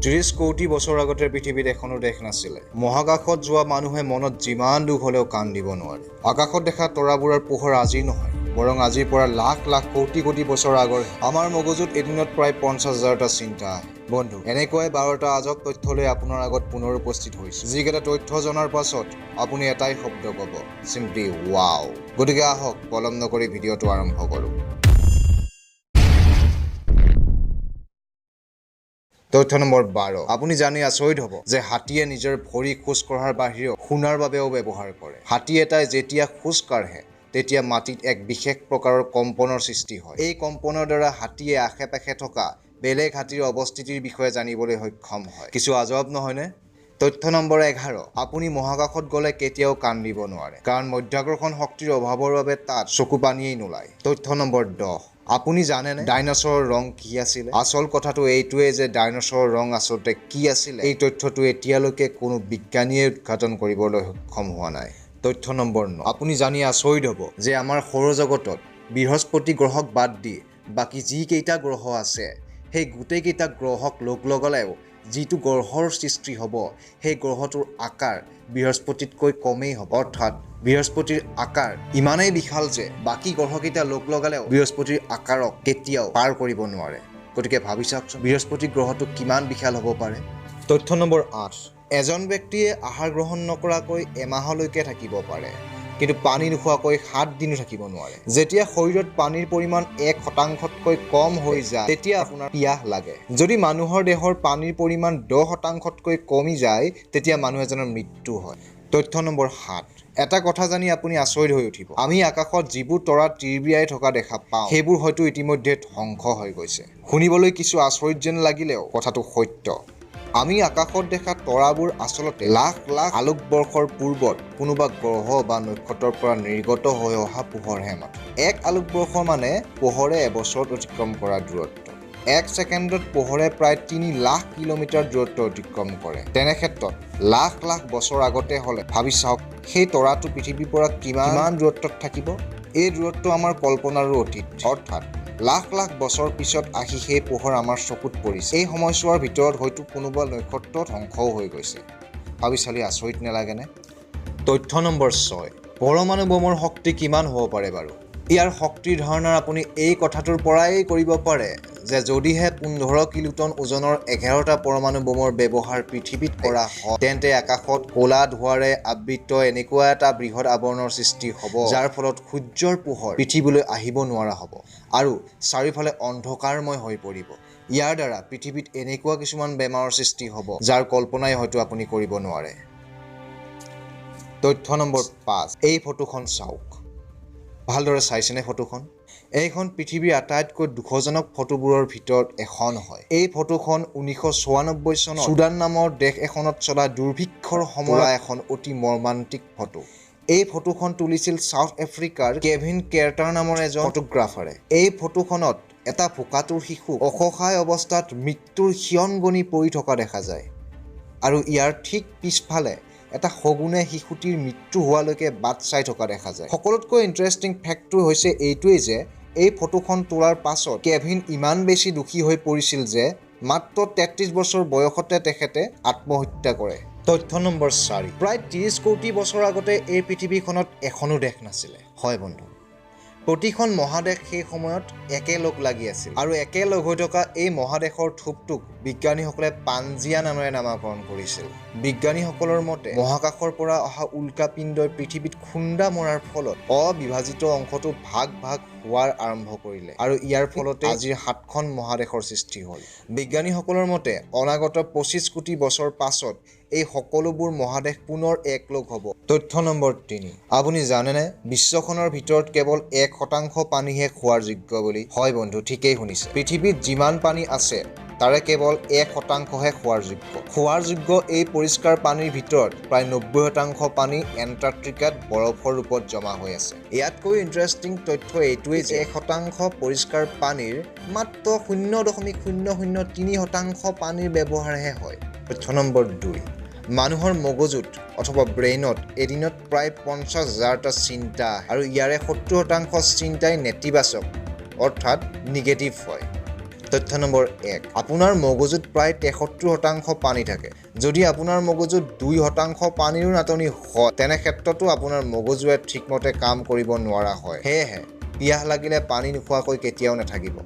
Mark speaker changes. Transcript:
Speaker 1: 30 কোটি বছৰ আগতে পৃথিৱীত এখনো দেশ নাছিলে। মহাকাশত যোৱা মানুহে মনত যিমান দুখ হ'লেও কান্দিব নোৱাৰে। আকাশত দেখা তৰাবোৰৰ পোহৰ আজি নহয়, বৰং আজিৰ পৰা লাখ লাখ কোটি কোটি বছৰ আগৰ। আমাৰ মগজুত এদিনত প্ৰায় 50,000টা চিন্তা আহে। বন্ধু, এনেকুৱাই 12টা আজব তথ্যলৈ আপোনাৰ আগত পুনৰ উপস্থিত হৈছোঁ, যিকেইটা তথ্য জনাৰ পাছত আপুনি এটাই শব্দ ক'ব, চিম্পলি ৱাও। গতিকে আহক, পলম নকৰি ভিডিঅ'টো আৰম্ভ কৰোঁ। তথ্য নম্বৰ 12। আপুনি জানি আচৰিত হ'ব যে হাতীয়ে নিজৰ ভৰি খোজ কঢ়াৰ বাহিৰেও শুনাৰ বাবেও ব্যৱহাৰ কৰে। হাতী এটাই যেতিয়া খোজ কাঢ়ে তেতিয়া মাটিত এক বিশেষ প্ৰকাৰৰ কম্পনৰ সৃষ্টি হয়। এই কম্পনৰ দ্বাৰা হাতীয়ে আশে পাশে থকা বেলেগ হাতীৰ অৱস্থিতিৰ বিষয়ে জানিবলৈ সক্ষম হয়। কিছু আজব নহয়নে? তথ্য নম্বৰ 11। আপুনি মহাকাশত গ'লে কেতিয়াও কান্দিব নোৱাৰে, কাৰণ মধ্যাকৰ্ষণ শক্তিৰ অভাৱৰ বাবে তাত চকু পানীয়েই নোলায়। তথ্য নম্বৰ 10। আপুনি জানেনে ডাইনছৰৰ ৰং কি আছিলে? আচল কথাটো এইটোৱে যে ডাইনছৰৰ ৰং আচলতে কি আছিলে, এই তথ্যটো এতিয়ালৈকে কোনো বিজ্ঞানীয়ে উদ্ঘাটন কৰিবলৈ সক্ষম হোৱা নাই। তথ্য নম্বৰ 9। আপুনি জানি আচৰিত হ'ব যে আমাৰ সৌৰজগতত বৃহস্পতি গ্ৰহক বাদ দি বাকী যিকেইটা গ্ৰহ আছে সেই গোটেইকেইটা গ্ৰহক লগ লগালেও যিটো গ্ৰহৰ সৃষ্টি হ'ব সেই গ্ৰহটোৰ আকাৰ বৃহস্পতিতকৈ কমেই হ'ব। অৰ্থাৎ বৃহস্পতিৰ আকাৰ ইমানেই বিশাল যে বাকী গ্ৰহকেইটা লগ লগালেও বৃহস্পতিৰ আকাৰক কেতিয়াও পাৰ কৰিব নোৱাৰে। গতিকে ভাবি চাওকচোন বৃহস্পতি গ্ৰহটো কিমান বিশাল হ'ব পাৰে। তথ্য নম্বৰ 8। এজন ব্যক্তিয়ে আহাৰ গ্ৰহণ নকৰাকৈ এমাহলৈকে থাকিব পাৰে, কিন্তু পানী নোখোৱাকৈ 7 দিনো থাকিব নোৱাৰে। যেতিয়া শৰীৰত পানীৰ পৰিমাণ 1%তকৈ কম হৈ যায় তেতিয়া আপোনাৰ পিয়াহ লাগে। যদি মানুহৰ দেহৰ পানীৰ পৰিমাণ 10%তকৈ কমি যায় তেতিয়া মানুহ এজনৰ মৃত্যু হয়। তথ্য নম্বৰ 7। এটা কথা জানি আপুনি আচৰিত হৈ উঠিব, আমি আকাশত যিবোৰ তৰা তিৰবিৰাই থকা দেখা পাওঁ সেইবোৰ হয়তো ইতিমধ্যে ধ্বংস হৈ গৈছে। শুনিবলৈ কিছু আচৰিত যেন লাগিলেও কথাটো সত্য। আমি আকাশত দেখা তৰাবোৰ আচলতে লাখ লাখ আলোকবৰ্ষৰ পূৰ্বত কোনোবা গ্ৰহ বা নক্ষত্ৰৰ পৰা নিৰ্গত হৈ অহা পোহৰহে মাথোঁ। এক আলোকবৰ্ষ মানে পোহৰে এবছৰত অতিক্ৰম কৰা দূৰত্ব। এক ছেকেণ্ডত পোহৰে প্ৰায় 3 লাখ কিলোমিটাৰ দূৰত্ব অতিক্ৰম কৰে। তেনে ক্ষেত্ৰত লাখ লাখ বছৰ আগতে হ'লে ভাবি চাওক সেই তৰাটো পৃথিৱীৰ পৰা কিমান দূৰত্বত থাকিব। এই দূৰত্ব আমাৰ কল্পনাৰো অতীত। অৰ্থাৎ লাখ লাখ বছৰ পিছত আহি সেই পোহৰ আমাৰ চকুত পৰিছে। এই সময়ছোৱাৰ ভিতৰত হয়তো কোনোবা নক্ষত্ৰ ধ্বংসও হৈ গৈছে। ভাবি চালি আচৰিত নালাগেনে? তথ্য নম্বৰ 6। পৰমাণু বোমৰ শক্তি কিমান হ'ব পাৰে বাৰু? ইয়াৰ শক্তিৰ ধাৰণা আপুনি এই কথাটোৰ পৰাই কৰিব পাৰে যে যদিহে 15 কিলোটন ওজনৰ 11টা পৰমাণু বোমৰ ব্যৱহাৰ পৃথিৱীত কৰা হয় তেন্তে আকাশত ক'লা ধোঁৱাৰে আবৃত এনেকুৱা এটা বৃহৎ আৱৰণৰ সৃষ্টি হ'ব যাৰ ফলত সূৰ্যৰ পোহৰ পৃথিৱীলৈ আহিব নোৱাৰা হ'ব আৰু চাৰিওফালে অন্ধকাৰময় হৈ পৰিব। ইয়াৰ দ্বাৰা পৃথিৱীত এনেকুৱা কিছুমান বেমাৰৰ সৃষ্টি হ'ব যাৰ কল্পনাই হয়তো আপুনি কৰিব নোৱাৰে। তথ্য নম্বৰ 5। এই ফটোখন চাওক, ভালদৰে চাইছেনে ফটোখন? এইখন পৃথিৱীৰ আটাইতকৈ দুখজনক ফটোবোৰৰ ভিতৰত এখন হয়। এই ফটোখন 1994 চনত চুডান নামৰ দেশ এখনত চলা দুৰ্ভিক্ষৰ সময়ত এখন অতি মৰ্মান্তিক ফটো। এই ফটোখন তুলিছিল চাউথ আফ্ৰিকাৰ কেভিন কেৰ্টাৰ নামৰ এজন ফটোগ্ৰাফাৰে। এই ফটোখনত এটা ভোকাতুৰ শিশু অসহায় অৱস্থাত মৃত্যুৰ শিয়ন গণি পৰি থকা দেখা যায় আৰু ইয়াৰ ঠিক পিছফালে এটা শগুনে শিশুটিৰ মৃত্যু হোৱালৈকে বাট চাই থকা দেখা যায়। সকলোতকৈ ইণ্টাৰেষ্টিং ফেক্টটো হৈছে এইটোৱেই যে এই ফটোখন তোলাৰ পাছত কেভিন ইমান বেছি দুখী হৈ পৰিছিল যে মাত্ৰ 33 বছৰ বয়সতে তেখেতে আত্মহত্যা কৰে। তথ্য নম্বৰ 4। প্ৰায় 30 কোটি বছৰ আগতে এই পৃথিৱীখনত এখনো দেশ নাছিলে। হয় বন্ধু, প্ৰতিখন মহাদেশ সেই সময়ত একেলগ লাগি আছিল আৰু একেলগ হৈ থকা এই মহাদেশৰ থূপটোক বিজ্ঞানীসকলে পাঞ্জিয়া নামেৰে নামাকৰণ কৰিছিল। বিজ্ঞানীসকলৰ মতে মহাকাশৰ পৰা অহা উল্কাপিণ্ডই পৃথিৱীত খুন্দা মৰাৰ ফলত অবিভাজিত অংশটো ভাগ ভাগ হোৱাৰ আৰম্ভ কৰিলে আৰু ইয়াৰ ফলতে আজিৰ 7খন মহাদেশৰ সৃষ্টি হ'ল। বিজ্ঞানীসকলৰ মতে অনাগত 25 কোটি বছৰ পাছত এই সকলোবোৰ মহাদেশ পুনৰ একলগ হ'ব। তথ্য নম্বৰ 3। আপুনি জানেনে বিশ্বখনৰ ভিতৰত কেৱল 1% পানীহে খোৱাৰ যোগ্য বুলি? হয় বন্ধু, ঠিকেই শুনিছে। পৃথিৱীত যিমান পানী আছে তাৰে কেৱল 1%হে খোৱাৰ যোগ্য। খোৱাৰ যোগ্য এই পৰিষ্কাৰ পানীৰ ভিতৰত প্ৰায় 90% পানী এণ্টাৰ্কটিকাত বৰফৰ ৰূপত জমা হৈ আছে। ইয়াতকৈ ইণ্টাৰেষ্টিং তথ্য এইটোৱেই যে 1% পৰিষ্কাৰ পানীৰ মাত্ৰ 0.003% পানীৰ ব্যৱহাৰহে হয়। তথ্য নম্বৰ 2। মানুহৰ মগজুত অথবা ব্ৰেইনত এদিনত প্ৰায় 50,000টা চিন্তা আৰু ইয়াৰে 70% চিন্তাই নেতিবাচক অৰ্থাৎ নিগেটিভ হয়। তথ্য নম্বৰ 1, আপোনাৰ মগজুত প্ৰায় 73% পানী থাকে। যদি আপোনাৰ মগজুত 2% পানীৰো নাটনি হয়, তেনে ক্ষেত্ৰতো আপোনাৰ মগজুৱে ঠিকমতে কাম কৰিব নোৱাৰা হয়। সেয়েহে পিয়াহ লাগিলে পানী নোখোৱাকৈ কেতিয়াও নাথাকিব।